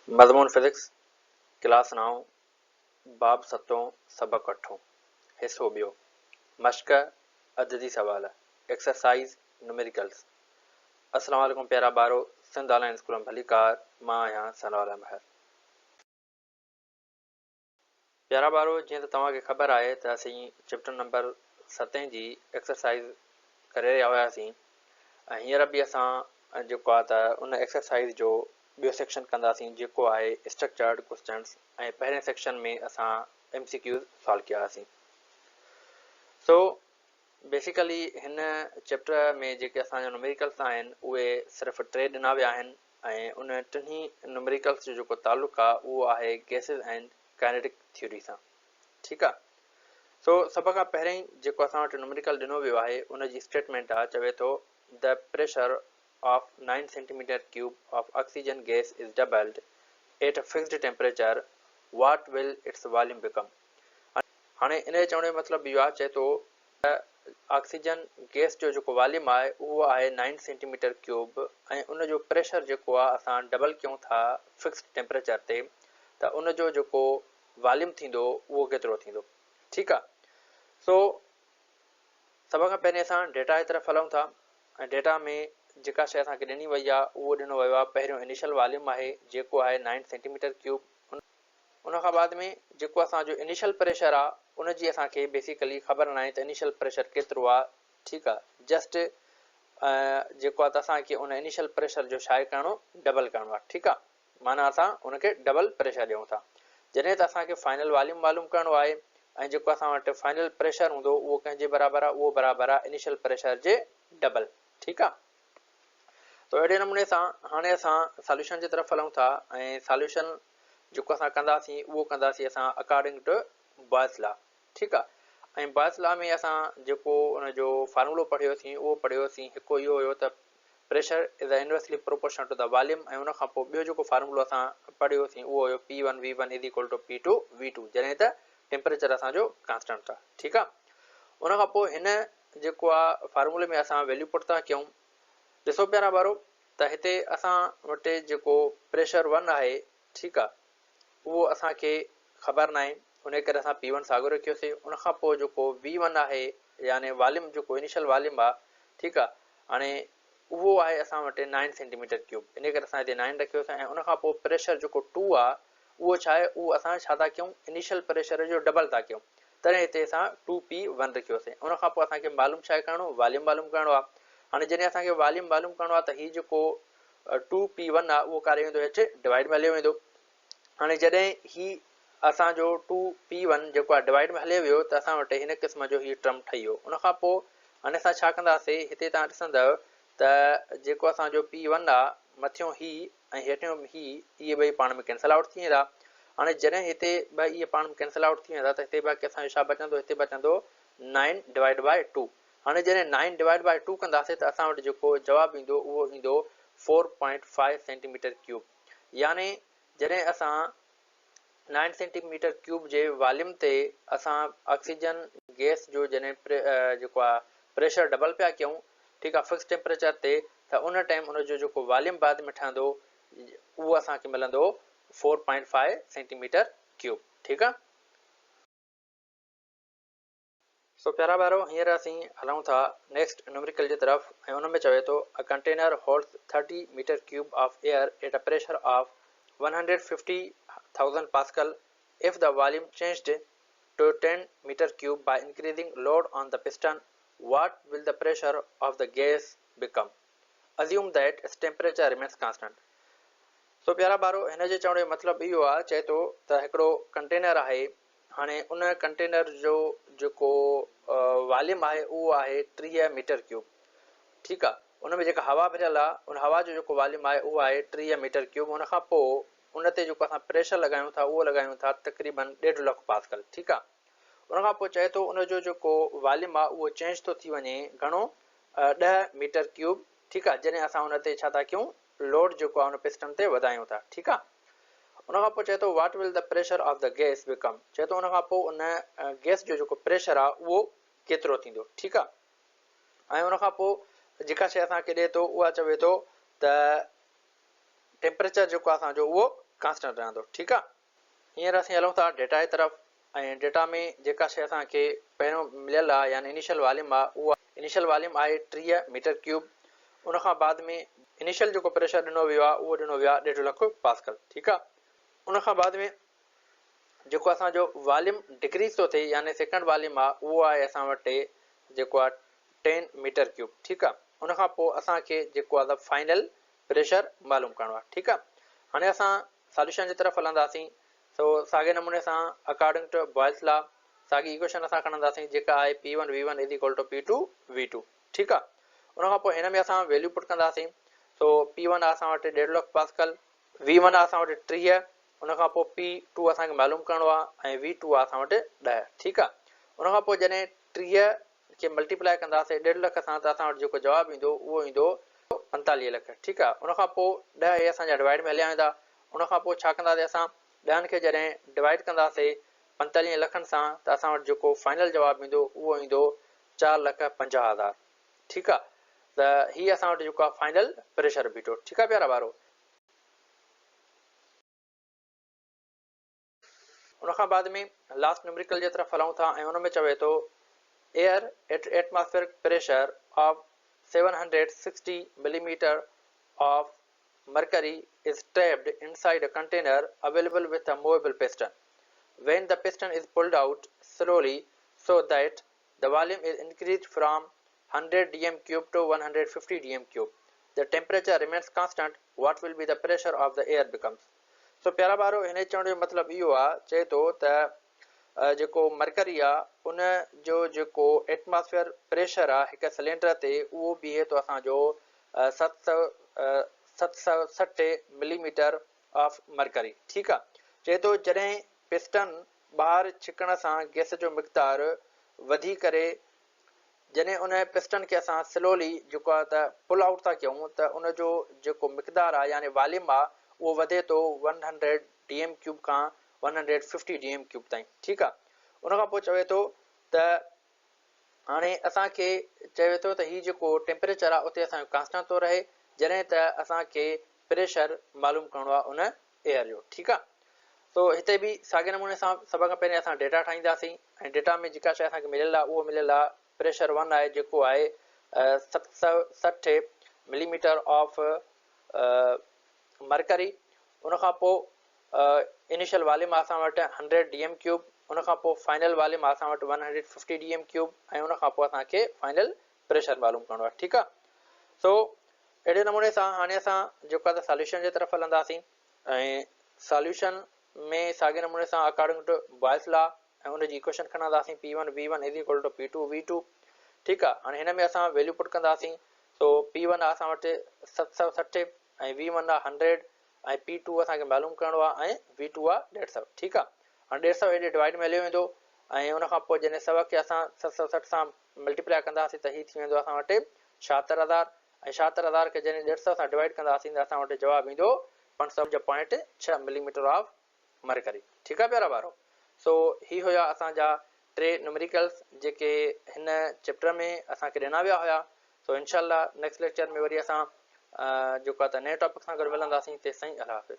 مضمون physics, class نائون، باب ستون، سبق اٺون، حصو ٻيو، مشق، عددي سوال، ايڪسرسائيز، نوميريڪلز. السلام عليڪم پيارا ٻارو، سنڌ آن لائين اسڪول ۾ ڀليڪار، مان آهيان ثناء الله مهر. پيارا ٻارو، جيئن ته توهان کي خبر آهي ته اسين چيپٽر نمبر ستين جي ايڪسرسائيز ڪري رهيا هياسين ۽ هينئر به اسان جيڪو آهي ته ان ايڪسرسائيز جو ٻيو سيڪشن ڪنداسين جيڪو آهي اسٽرڪچرڊ ڪوسچنس ۽ پهرين سيڪشن ۾ اسان ايم سي ڪيوز سالو ڪيا هئاسين. سو بيسيڪلي هن چيپٽر ۾ جيڪي اسان جا نوميريڪلس آهن اهي صرف ٽي ڏنا ويا آهن ۽ ان ٽنهي نوميريڪلس جو جيڪو تعلق آ اهو آهي گيسز اينڊ ڪائنيٽڪ ٿيوري سان ٺيڪ آ. سو سڀ کان پهرين جيڪو اسان وٽ نوميريڪل ڏنو ويو آهي ان جي اسٽيٽمينٽ آ چوي ٿو the pressure of nine centimetre cube of oxygen gas is doubled at a fixed temperature what will its volume become. هاڻي ان جي چوڻ جو مطلب اهو آ چئي ٿو ته آڪسيجن گئس جو جيڪو واليم آهي اهو آهي نائن سينٽي ميٽر ڪيوب ۽ ان جو پريشر جيڪو آهي اسان ڊبل ڪيون ٿا فڪسڊ ٽيمپريچر تي ته ان جو جيڪو واليم ٿيندو اهو ڪيترو ٿيندو ٺيڪ آهي سو سڀ کان پهرين اسان ڊيٽا جي طرف هلون ٿا ۽ ڊيٽا ۾ جيڪا شيء اسان کي ڏني وئي آهي اهو ڏنو ويو آهي پهريون انيشل واليم آهي جيڪو آهي نائن سينٽي ميٽر ڪيوب ان کان بعد ۾ جيڪو اسان جو انيشل پريشر آ ان جي اسان کي بيسيڪلي خبر ناهي ته انيشل پريشر ڪيترو آ ٺيڪ آ جسٽ جيڪو آ ته اسان کي ان انيشل پريشر جو ڇاهي ڪرڻو ڊبل ڪرڻو آ ٺيڪ آ معنيٰ اسان ان کي ڊبل پريشر ڏيون ٿا جڏهن ته اسان کي فائنل واليوم معلوم ڪرڻو آهي ۽ جيڪو اسان وٽ فائنل پريشر هوندو اهو ڪنهن جي برابر آ اهو برابر آ انيشل پريشر جي ڊبل ٺيڪ آ. تو اهڙي نموني سان هاڻي اسان ساليوشن جي طرف هلون ٿا ۽ ساليوشن جيڪو اسان ڪنداسين اهو ڪنداسين اسان اڪارڊنگ ٽو بوائس لا ٺيڪ آ ۽ بوائس لا ۾ اسان جيڪو ان جو فارمولو پڙهيوسين اهو پڙهيوسين هڪ اهو هيو ته pressure is inversely proportional to the volume ۽ ان کان پوء ٻيو جيڪو فارمولو اسان پڙهيوسين اهو هيو P one V one is equal to P two V two جڏهن ته ٽيمپريچر اسان جو ڪانسٽنٽ آ ٺيڪ آ ان کان پوء هن جيڪو آ فارمولي ۾ اسان ويليو پٽ ٿا ڪيون. ڏسو پيارا ٻارو ته هتي اسان وٽ جيڪو پريشر ون آهي ٺيڪ آ اهو اسان کي خبر ناهي انهي ڪري اسان پي ون ساڳيو رکيوسي ان کان پوء جيڪو وي ون آهي يعني واليوم جيڪو انيشل واليوم آ ٺيڪ آ هاڻي اهو آهي اسان وٽ نائن سينٽي ميٽر ڪيوب انهي ڪري اسان هتي نائن رکيوسي ۽ ان کان پوء پريشر جيڪو ٽو آ اهو ڇا آهي اهو اسان ڇا ٿا ڪيون انيشل پريشر جو ڊبل ٿا ڪيون تڏهن هتي اسان ٽو پي ون رکيوسين. ان کان پوء اسان کي معلوم ڇا ڪرڻو؟ واليوم معلوم ڪرڻو آهي. هاڻي جڏهن اسان کي واليوم معلوم ڪرڻو آهي ته هي جيڪو ٽو پي ون آهي اهو ڪاڏي ويندو؟ هيٺ ڊوائيڊ ۾ هليو ويندو. هاڻي جڏهن هي اسان جو ٽو پي ون جيڪو آهي ڊوائيڊ ۾ هليو ويو ته اسان وٽ هن قسم جو هي ٽرم ٺهي ويو. ان کان پوء هاڻي اسان ڇا ڪنداسين؟ هتي توهان ڏسندؤ ته جيڪو اسان جو پي ون آهي مٿيون هي ۽ هيٺيون هي اهي ٻئي پاڻ ۾ ڪينسل آئوٽ ٿي ويندا. هاڻي جڏهن هتي ٻه اهي پاڻ ۾ ڪينسل آئوٽ ٿي ويندا ته هتي باقي اسان جو ڇا بچندو؟ هتي بچندو نائن ڊوائيڊ بائي ٽو. هاڻي جڏهن نائن ڊوائيڊ بائي ٽو ڪنداسين ته اسان وٽ جيڪو جواب ايندو اهو ايندو four point five centimetre cube. يعني جڏهن اسان نائن سينٽي ميٽر ڪيوب جي واليوم تي اسان آڪسيجن گئس جو جڏهن جيڪو آهي پريشر ڊبل پيا ڪيون ٺيڪ آهي فڪس ٽيمپريچر تي ته ان ٽائيم ان جو جيڪو واليوم بعد ۾ ٺهندو اهو اسان کي ملندو four point five centimetre cube ٺيڪ آهي. سو پيارا ٻارو هينئر اسين هلون ٿا نيڪسٽ نيومريڪل جي طرف ۽ ان ۾ چوي ٿو A container holds 30 meter cube of air at a pressure of 150,000 pascal if the volume changed to 10 meter cube by increasing load on the piston what will the pressure of the gas become assume that its temperature remains constant سو پيارا ٻارو هن جي چوڻ جو مطلب اهو آهي چئي ٿو ته هڪڙو ڪنٽينر آهي هاڻي ان ڪنٽينر جو جيڪو واليم آهي اهو آهي 30 ميٽر ڪيوب ٺيڪ آ ان ۾ جيڪا هوا ڀريل آ ان هوا جو جيڪو واليم آهي اهو آهي 30 ميٽر ڪيوب ان کان پوء ان تي جيڪو اسان پريشر لڳايون ٿا اهو لڳايون ٿا تقريبن ڏيڍ لک پاسڪل ٺيڪ آ ان کان پوء چئي ٿو ان جو جيڪو واليم آ اهو چينج ٿو ٿي وڃي گهڻو 10 ميٽر ڪيوب ٺيڪ آ جڏهن اسان ان تي ڇا ٿا ڪيون لوڊ جيڪو آهي ان پسٽن تي وڌايون ٿا ٺيڪ آ ان کان پوء چئي ٿو what will the pressure of the gas become چئي ٿو ان کان پوء ان گيس جو جيڪو پريشر آ اهو ڪيترو ٿيندو ٺيڪ آ ۽ ان کان پوء جيڪا شي اسان کي ڏي ٿو اها چوي ٿو ته ٽيمپريچر جيڪو اسان جو اهو ڪانسٽنٽ رهندو ٺيڪ آ. هينئر اسين هلون ٿا ڊيٽا جي طرف ۽ ڊيٽا ۾ جيڪا شيء اسان کي پهريون مليل آ يعني انيشل واليوم آ اهو انيشل واليوم آهي 30 ميٽر ڪيوب ان کان بعد ۾ انيشل جيڪو پريشر ڏنو ويو آ اهو ڏنو ويو آ ڏيڍ لک پاسڪل ٺيڪ آ ان کان بعد ۾ جيڪو اسان جو واليوم ڊڪريز ٿو ٿئي يعني سيڪنڊ واليوم آ اهو آهي اسان وٽ جيڪو آ 10 ميٽر ڪيوب ٺيڪ آ ان کان پوء اسان کي جيڪو آ ته فائنل پريشر معلوم ڪرڻو آ ٺيڪ آ هاڻي اسان ساليوشن جي طرف هلنداسين سو ساڳي نموني سان اڪارڊنگ ٽو بوائلس لا ساڳي ايڪويشن اسان کڻنداسين جيڪا آهي P one V one is equal to P two V two ٺيڪ آ ان کان پوء هن ۾ اسان ويليو پٽ ڪنداسين سو پي ون آ اسان وٽ ڏيڍ لک پاسڪل وي ون آ اسان وٽ 30 ان کان پوء پي ٽو اسان کي معلوم ڪرڻو آ ۽ وي ٽو آ اسان وٽ 10 ٺيڪ آ ان کان پوء جڏهن 30 کي ملٽي پلائي ڪنداسين ڏيڍ لک سان ته اسان وٽ جيڪو جواب ايندو اهو ايندو 45 لک ٺيڪ آ ان کان پوء 10 اهي اسان جا ڊوائيڊ ۾ هليا ويندا ان کان پوء ڇا ڪنداسين اسان ڏهن کي جڏهن ڊوائيڊ ڪنداسين 45 لکن سان ته اسان وٽ جيڪو فائنل جواب ايندو اهو ايندو 4 لک 50 هزار ٺيڪ آ ته هي اسان وٽ جيڪو آ فائنل پريشر بيٺو ٺيڪ آ پيارا ٻارو. ان کان بعد ۾ لاسٽ نيومريڪل جي طرف هلون ٿا ۽ ان ۾ چوي ٿو air at atmospheric pressure of 760 millimetre of mercury is trapped inside a container available with a movable piston when the piston is pulled out slowly so that the volume is increased from 100 dm cube to 150 dm cube the temperature remains constant what will be the pressure of the air becomes سو پيارا ٻارو هن جي چوڻ جو مطلب اهو آ چئي ٿو ته جيڪو مرڪري آ ان جو جيڪو ايٽماسفيئر پريشر آ هڪ سلينڊر تي اهو بيهي ٿو اسان جو 760 ملي ميٽر آف مرڪري ٺيڪ آ چئي ٿو جڏهن پسٽن ٻاهر ڇڪڻ سان گئس جو مقدار وڌي ڪري جڏهن ان پسٽن کي اسان سلولي جيڪو آهي ته پل آئوٽ ٿا ڪيون ته ان جو جيڪو مقدار آهي يعني واليم آهي اهو وڌي ٿو one hundred D M cube کان one hundred fifty D M cube تائين ٺيڪ آهي ان کان پوء چوي ٿو ته هاڻي اسان کي چوي ٿو ته هي جيڪو ٽيمپريچر آهي اتي اسان جو ڪانسٽنٽ ٿو رهي جڏهن ته اسان کي پريشر معلوم ڪرڻو آهي ان ايئر جو ٺيڪ آ سو هتي به ساڳي نموني سان سڀ کان پهرين اسان ڊيٽا ٺاهينداسين ۽ ڊيٽا ۾ جيڪا شيء اسان کي مليل آ اهو مليل آ پريشر ون آهي جيڪو آهي 760 ملي ميٽر آف مرڪري ان کان پوء انيشل واليوم آ اسان وٽ 100 ڊي ايم ڪيوب ان کان پوء فائنل واليوم آ اسان وٽ 150 ڊي ايم ڪيوب ۽ ان کان پوء اسان کي فائنل پريشر معلوم ڪرڻو آهي ٺيڪ آ سو اهڙي نموني سان هاڻي اسان جيڪو آهي ته ساليوشن جي طرف هلنداسين ۽ ساليوشن ۾ ساڳي نموني سان اڪارڊنگ ٽو بوائلس لا ۽ ان جي ايڪويشن کڻنداسين P one V one is equal to P two V two ٺيڪ آ هاڻي هن ۾ اسان ويليو پٽ ڪنداسين سو پي ون آ اسان وٽ 760 ۽ وي ون آ 100 ۽ پي ٽو اسان کي معلوم ڪرڻو آ ۽ وي ٽو آ 150 ٺيڪ آ هاڻي 150 هيڏي ڊوائيڊ ۾ هليو ويندو ۽ ان کان پوء جڏهن 100 کي اسان 760 سان ملٽيپلائي ڪنداسين ته هي ٿي ويندو اسان وٽ 76000 ۽ 76000 کي جڏهن 150 سان ڊوائيڊ ڪنداسين ته اسان وٽ جواب ايندو 505.6 ملي ميٽر آف مرڪري ٺيڪ آ پيارا ٻارو سو هي هيا اسان جا ٽي نمريڪلس جيڪي هن چيپٽر ۾ اسان کي ڏنا ويا هيا سو انشاء الله نيڪسٽ ليڪچر ۾ وري اسان جيڪو آ ته نئين ٽاپڪ سان گڏ ملنداسين تيستائين الله حافظ.